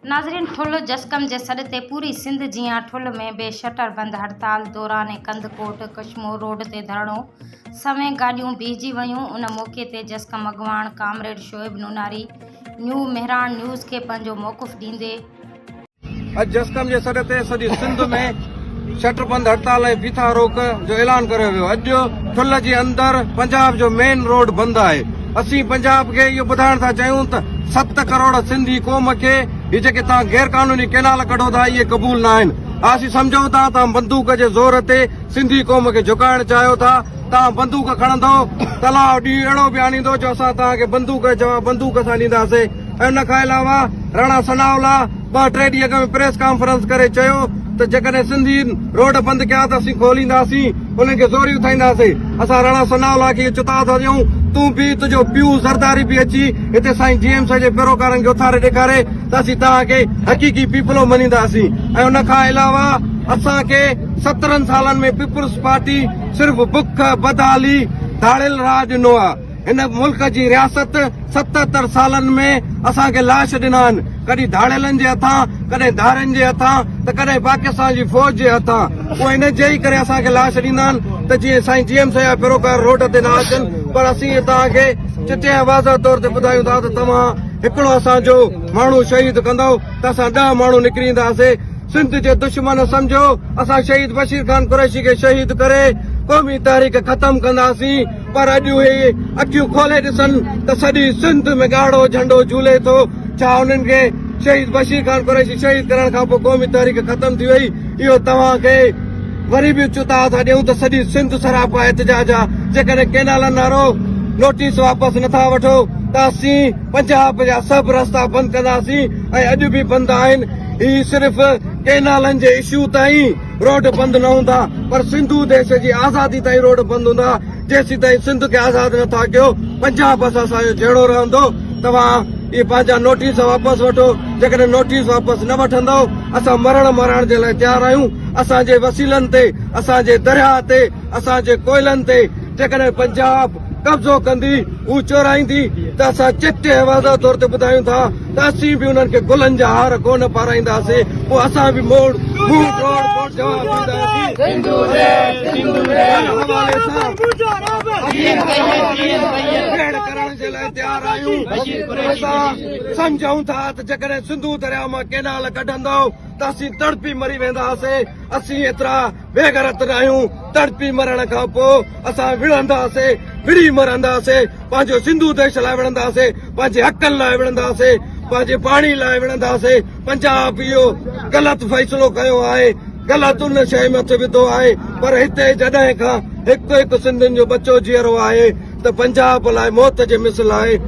ناظرين ٺل جسقم جي سڏ تي پوري سنڌ جيان ٺل ۾ به شٽر بند هڙتال دوران ڪنڌڪوٽ ڪشمور روڊ تي ڌرڻو سوين گاڏيون بيهجي ويون ان موقعي تي جسقم اڳواڻ comrade Shoaib Nonari new Mehran news کي پنهنجو موقف ڏيندي اڄ جسقم جي سڏ تي سڄي سنڌ ۾ شٽر بند هڙتال ۽ ڦيٿا روڪ جو اعلان ڪيو ويو. اڄ ٺل جي اندر پنجاب جو مين روڊ بند آهي. اسين پنجاب کي اهو ٻڌائڻ ٿا چاهيون ته ست ڪروڙ سنڌي قوم کي هي جيڪي توهان غير قانوني ڪينال ڪڍو ٿا اهي قبول نه آهن. اسين سمجهون ٿا توهان بندوق جي زور تي سنڌي قوم کي جهڪائڻ چاهيو ٿا. توهان بندوق کڻندو ته الله ڏينهن اهڙو به آڻيندو جو اسان توهان کي بندوق جو جواب بندوق سان ڏينداسين. ۽ ان کان علاوه راڻا ثناء الله ٻه ٽي ڏينهن اڳ ۾ پريس ڪانفرنس ڪري چيو ته جيڪڏهن سنڌين روڊ بند ڪيا ته اسين کولينداسين انهن کي زوري اٿائينداسين اسان راڻا ثناء الله کي اهو چتاء ٿا ڏيون تون به تنهنجو پيء زرداري به اچي هتي سائين جي ايم سيد جي پيروڪارن کي اٿاري ڏيکاري ته اسين توهان کي حقيقي پيپلو مڃينداسين ۽ ان کان علاوه اسان کي سترن سالن ۾ پيپلز پارٽي صرف بک بدحالي ڌاڙيل راڄ ڏنو آهي. هن ملڪ جي رياست 77 سالن ۾ اسان کي لاش ڏنا آهن، ڪڏهن ڌاڙيلن جي هٿان، ڪڏهن ڌارين جي هٿان ته ڪڏهن پاڪستان جي فوج جي هٿان. اهي ان جي ئي ڪري اسان کي لاش ڏيندا آهن ته جيئن سائين جي ايم سيد جا پيروڪار روڊ تي نه اچن پر اسين توهان کي چٽي ۽ واضح طور تي ٻڌايون ٿا ته توهان هڪڙو اسان جو ماڻهو شهيد ڪندؤ ته اسان ڏهه ماڻهو نڪري اينداسين. سنڌ جي دشمن سمجهو اسان شهيد بشير خان قريشي کي شهيد ڪري قومي تحريڪ ختم ڪنداسين پر اڄ اهي اکيون کولي ڏسن ته سڄي سنڌ ۾ ڳاڙهو جهنڊو جهولي ٿو ڇا انهن کي شهيد بشير خان قريشي شهيد ڪرڻ کان پوء قومي تحريڪ ختم ٿي وئي اهو توهان کي وري به چتاء ٿا ڏيون ته سڄي سنڌ سراپا احتجاج آ جيڪڏهن ڪينالن وارو نوٽيس واپس نٿا وٺو ته اسين پنجاب جا سڀ رستا بند ڪنداسين ۽ اڄ به بند آهن هي صرف ڪينالن جي اشو تائين روڊ بند نه هوندا پر سنڌو ديش جي آزادي تائين روڊ بند هوندا جيسيتائين سنڌ کي آزاد نه ٿا ڪيو پنجاب سان اسان جو جهيڙو رهندو توهان اهي پنهنجا نوٽيس واپس وٺو جيڪڏهن نوٽيس واپس نه وٺندؤ اسان مرڻ مرائڻ جي لاء تيار آهيون اسان جي وسيلن تي اسان جي درياهه تي اسان جي ڪوئلن تي جيڪڏهن پنجاب قبضو ڪندي هو چورائيندي ته اسان چٽي ۽ واضح طور تي ٻڌايون ٿا ته اسين به انهن کي گلن جا هار ڪونه پارائينداسين پوء اسان به موڙ منهن ٽوڙ پوء جواب ڏينداسين ان حوالي سان اسين ويڙهه ڪرڻ جي لاء تيار آهيون اسان سمجهون ٿا ته جيڪڏهن سنڌو درياء مان ڪينال ڪڍندؤ ته اسين تڙپي مري وينداسين اسين ايترا بيغيرت ناهيون، تڙپي مرڻ کان پوء اسان وڙهنداسين، وڙهي مرنداسين، پنهنجو سنڌو ديش لاء وڙهنداسين، پنهنجي حقن لاء وڙهنداسين، پنهنجي پاڻي لاء وڙهنداسين، پنجاب اهو غلط فيصلو ڪيو آهي، غلط ان شيء ۾ هٿ وڌو آهي، پر هتي جڏهن کان هڪ هڪ سنڌين جو ٻچو جيئرو آهي ته پنجاب لاء موت جي مثل آهي.